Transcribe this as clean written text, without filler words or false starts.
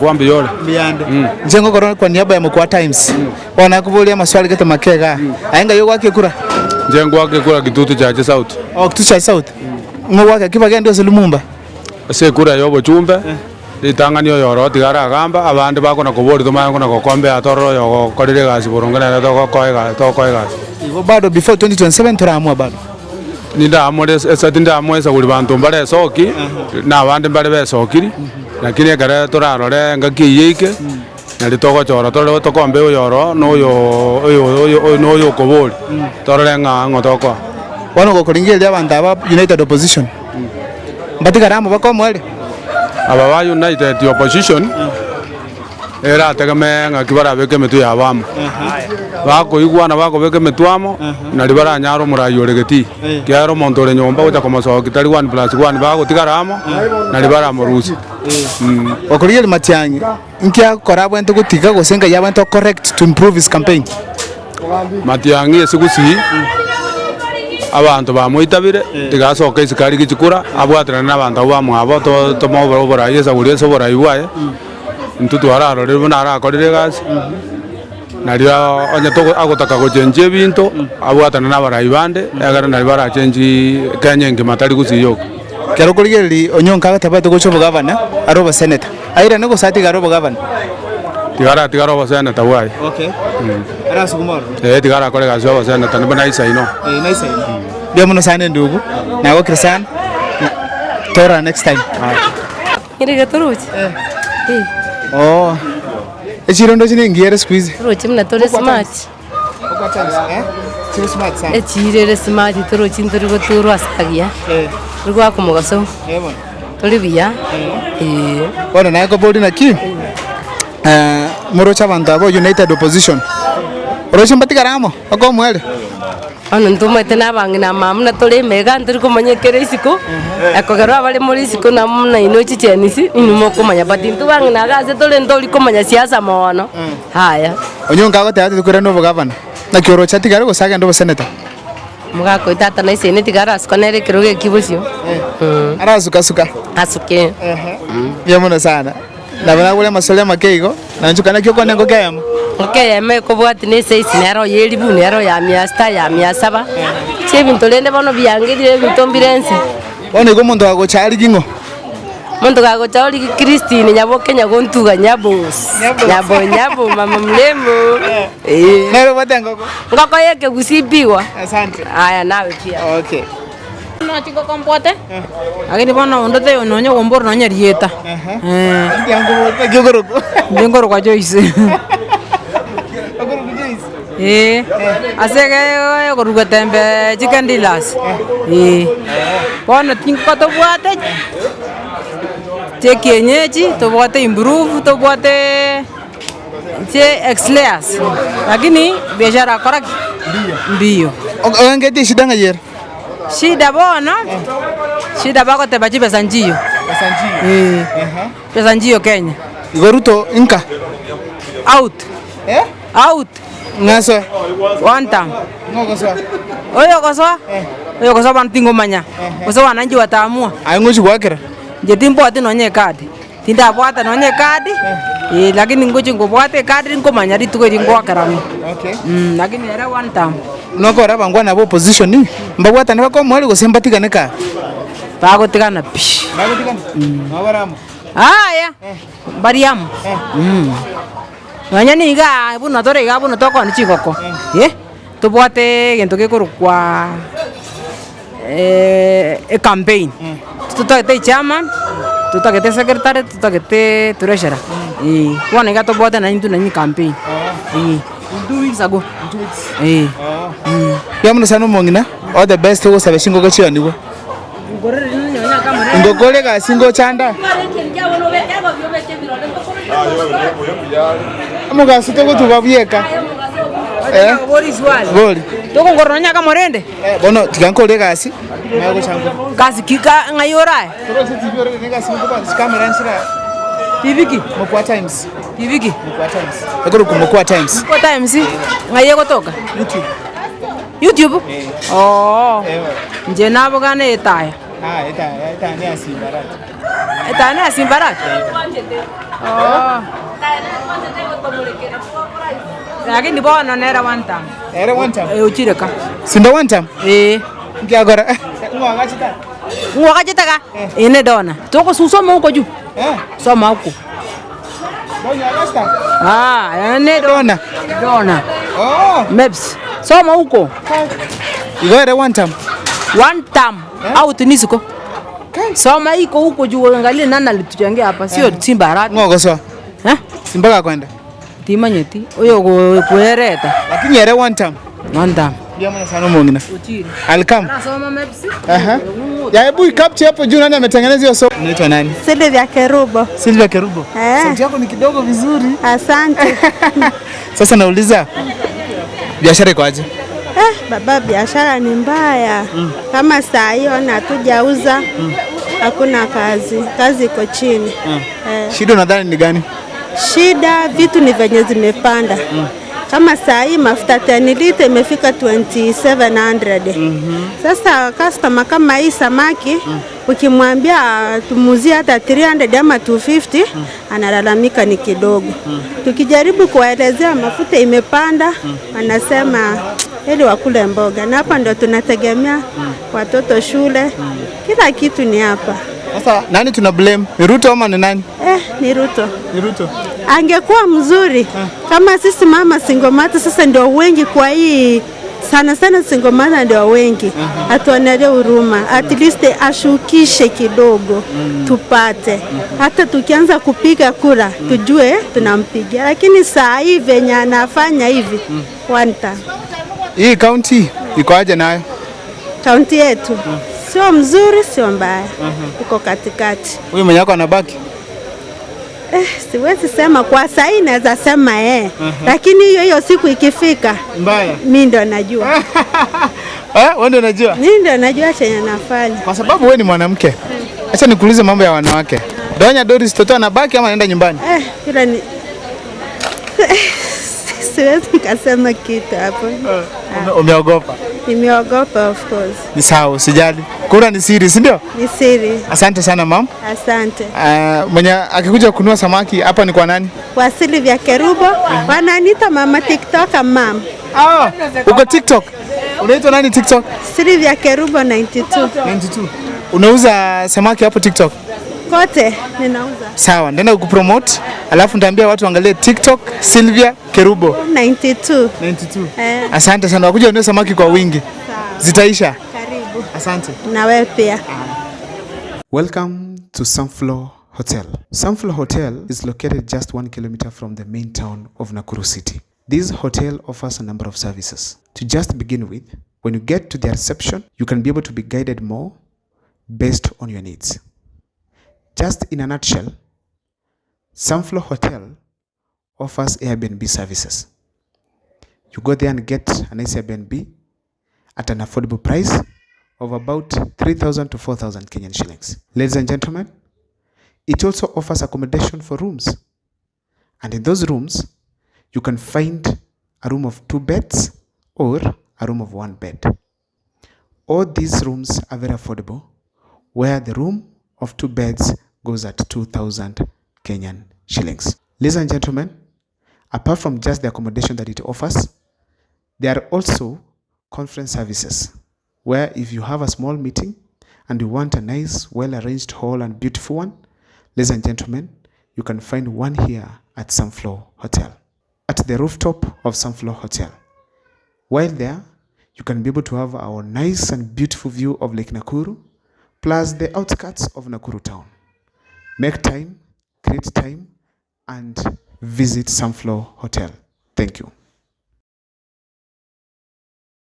Kwa mbuya ore. Mbuyande. Inche ngokora kwa niaba ya Mokua Times. Bono nakoboria amaswali gete make igaa. Aye ng'ai ogoaka ekura? Inche ngoaka ekura Kitutu Church South. Oh, Kitutu Church South. Ng'o ogoaka ki bagende gose Lumumba? Ase ekura ya obochumbe, ritang'ani oyoro tiga aragamba, abande bakona koboria tomanye kona gokombea torore oyo ogokorire egasi boronge nere togokoa egasi togokoa egasi. Igo bado before 2027 toraamua bado. Nindaamore ase tindaamua esaguri banto mbare esoki, na abande mbare besokiri, lakini ekere torarore engaki eyio eike, nario togochora torore tokombe oyo oro na oyo oyo oyo na oyo okoboria, torore ng'a ng'o tokoa. Bono gokoringereria abanto aba United Opposition, mbatigare amo bakomoerio? Aba ba United Opposition. Erategemee ng'aki barabeke emetwe yabo amo. Bakoigwana bakobeka emetwe amo, nario baranyare omorai ore getii. Ekiagera omonto ore nyomba gocha komosokia tari one plus one, bagotigara amo, nario baramorusie. Okorigereria Matiang'i, inki agokora abwenerete gotiga gose nkai abwenerete go correct to improve his campaign? Matiang'i ase gusii, abanto bamoitabire, tiga asoke isiko arigie chikura, abwaterane na abanto abwo bamwabo to tomoe oborai esaguri ase oborai bwaye. Intwe twararorire buna arakorire egasi, nario onye togo agotaka gochenchia ebinto, abwatane na abarai bande, egere nario barachenchi Kenya engima tari gusii yoka. Ekero okorigereria Onyonka agotabete gocha obogavana are oboseneta, airane gose atige are obogavana? Tiga aratigare oboseneta bwaye. Okay. Arasukuma ororo? Eh, tiga arakore egasi ya oboseneta nigo nice I know. Eh, nice I know. Mbuya mono sana endugu, nagokire sana, tororane next time. Nigo toroche. Eh. Oo. Echiro ndoche nengiya ere siku hizi. Toroche buna tore smart. Chire smart sana. Echiro ere smart toroche ntori goturwa ase agiya. Tori goaka omogaso. Tori buya. Eh. Bono naye koboria naki, moroche abanto aba United Opposition, oroche mbatigare amo mpaka omoerio? Bono ntomaete na abang'ina aba buna tore emega ntori komanya ekere isiko, ekogera abare more isiko na buna inwe chichenisi, inwe mokomanya but intwe bang'ina iga ase tore ntori komanya siasa mono, yaya. Onyonka agoteba ati tokoirana obogavana, naki oroche atigare gose agende oboseneta? Omogaka oyo tata naisaine tiga arasuka nere ekerogo eki bosio, Arasukasuka? Asuke. Mbuya mono sana. Nabo nagure amaswali amake igo, na inche naki okwane engoko eyemo. Engoko eyemo ekobwatia ne esize nero ya eribu, nero ya mia sita, ya mia saba. Ase ebinto rende bono biangerire ebinto mbire ense. Bono igo omonto agocha arigie ng'o? Omonto kagocha origie Christine Nyaboke Nyagontuga Nyabos, Nyabo Nyabo mama mrembo, eh. Nere obwate engoko? Engoko ya ekegusii pigwa. Asante. Aya nawe pia. Okay. Bono chingoko mbwate, lakini bono onde taiyo nonya ogombora nonya rieta. Eh. Naki okorokwa? Inche nkorokwa Joyce. Okorokwa Joyce? Eh, ase ege okorokwa Tembe chicken dealers, eh. Bono chingoko tobwate, chia ekienyeji, tobwate improved, tobwate chia ex layers, lakini biashara kora ki? Mbiyo. Oengeti eshida ng'ai ere? Shida bono, shida bagoteba chibesa nchiyo, eh, chibesa nchiyo Kenya. Igo Ruto inka. Out, Eh? out, Ng'asoe. one term. Ng'o ogosoa? Oyo ogosoa, oyo ogosoa bono tingomanya, gose wananchi wataamua. Aye ng'ochi goakera? Inche timbwati nonye ekadi, tindabwata nonye ekadi, eh, lakini ngochi ngobwate ekadi nkomanya rituko eri ngoakera ng'o. Okay. Lakini ere one term. Buna okora abangwana ba opposition, mbabwatane bakomoeria gose mbatigane kaa? Bagotigana pi. Bagotigana? Nabo bare amo? Yaya, mbari amo. Nonya niga buna tore iga buna tokoonia chingoko, eh, tobwate egento gekorokwa ecampaign, totagete echairman, totagete secretary, totagete treasurer, eh. Bono iga tobwate naintwe naintwe naintwe campaign, eh. In 2 weeks ago, eh. Mbuya mono sana omong'ina, all the best ogosaba chingoko chianigwe. Engoko ore egasi ngochanda? Omogaso togotuba bweka. Eh? Bori. Tokongorora nonya akamorende? Eh, bono tiga nkore egasi. Maya gocha nkore. Gasi ki ka ng'ai orae? Toroche TV ore negasi nkoba chikamera nchire aa. TV ki? Mokua Times. TV ki? Mokua Times. Ekorokwa Mokua Times. Mokua Times? Ng'ai egotoka? YouTube. YouTube? Oo. Eh. Inche nabogana etaya. Ah, etaya, etaya ne ya Simbarati. Etaya na Simbarati? Oo. Lakini bono nere one term. Ere one term? Eh, ochire ka. Simba one term? Eh. Nki akora? Ng'o agachete? Ng'o agachete ga? Eh ne dona. Togosusa omouko juu. Eh. Soma huko. Bono agachete? Ah, ne Dona. Dona. Oh. Maps. Soma huko. Igo ere one term. One term. Out ni isiko. Soma iko huko juu uangalie nani alituchangea hapa sio Simba Arati. Ng'o ogosoa? Eh? Simba gakoenda? Timanyeti. Oyo kwereta. Lakini ere one term. One term. Mbuya mono sana omong'ina. Ochire. I'll come. Soma maps. Aha. Ya hebu capture hapo juu nani ametengeneza hiyo somo? Unaitwa nani? Sylvia Kerubo. Sylvia Kerubo. Eh. Sauti yako ni kidogo vizuri. Asante. Sasa nauliza biashara iko aje? Eh, baba biashara ni mbaya. Kama saa hiyo na hatujauza hakuna kazi, kazi iko chini. Eh, Shida unadhani ni gani? shida vitu ni venye zimepanda. Kama saa hii mafuta 10 lita imefika 2700. Sasa customer kama hii samaki ukimwambia tumuuzie hata 300 ama 250 analalamika ni kidogo. Tukijaribu kuwaelezea mafuta imepanda, wanasema ili wakule mboga, na hapa ndo tunategemea watoto shule, kila kitu ni hapa. Sasa nani tuna blame? Ni Ruto ama ni nani? Eh, ni Ruto. Ni Ruto. Angekuwa mzuri kama sisi mama single mother, sasa ndio wengi kwa hii sana sana single mother ndio wengi, atuonelee huruma, at least ashukishe kidogo tupate, hata tukianza kupiga kura tujue tunampigia, lakini saa hii venye anafanya hivi one time Hii county iko aje nayo? kaunti yetu sio mzuri, sio mbaya, iko katikati. Huyu mwenye wako anabaki? Eh, siwezi sema kwa saa hii naweza sema eh, lakini hiyo hiyo siku ikifika Mbaya. mi ndo najua, Eh, wewe ndio unajua? mi ndo najua chenye nafanya. Kwa sababu wewe ni mwanamke. Acha nikuulize mambo ya wanawake. Donya Doris Toto anabaki ama anaenda nyumbani? Eh, ila ni siwezi nikasema kitu hapo. Umeogopa? Nimeogopa of course. Ni sawa, usijali. Kura ni siri, si ndio? Ni siri. Asante sana mam. Asante. Mwenye akikuja kununua samaki hapa ni kwa nani? Kwa Sylvia Kerubo wananiita mama TikToker mam. Ah, uko TikTok? Unaitwa nani TikTok? Sylvia Kerubo 92. 92. Unauza samaki hapo TikTok? Kote ninauza. Sawa, nitaenda kukupromote, alafu nitaambia watu waangalie TikTok Sylvia Kerubo 92. 92. Eh. Asante sana, wakuja ununue samaki kwa wingi. Zitaisha. Karibu. Asante. Na wewe pia. Welcome to Sunflower Hotel. Sunflower Hotel is located just 1 kilometer from the main town of Nakuru City. This hotel offers a number of services. To just begin with, when you get to the reception, you can be able to be guided more based on your needs. Just in a nutshell, Sunflower Hotel offers Airbnb services. You go there and get a nice Airbnb at an affordable price of about 3,000 to 4,000 Kenyan shillings. Ladies and gentlemen, it also offers accommodation for rooms. And in those rooms, you can find a room of 2 beds or a room of 1 bed. All these rooms are very affordable, where the room of 2 beds goes at 2,000 Kenyan shillings. Ladies and gentlemen, apart from just the accommodation that it offers, there are also conference services, where if you have a small meeting and you want a nice, well-arranged hall and beautiful one, ladies and gentlemen, you can find one here at Sunflower Hotel, at the rooftop of Sunflower Hotel. While there, you can be able to have our nice and beautiful view of Lake Nakuru, plus the outskirts of Nakuru town. Make time, create time, and visit Sunflower Hotel. Thank you.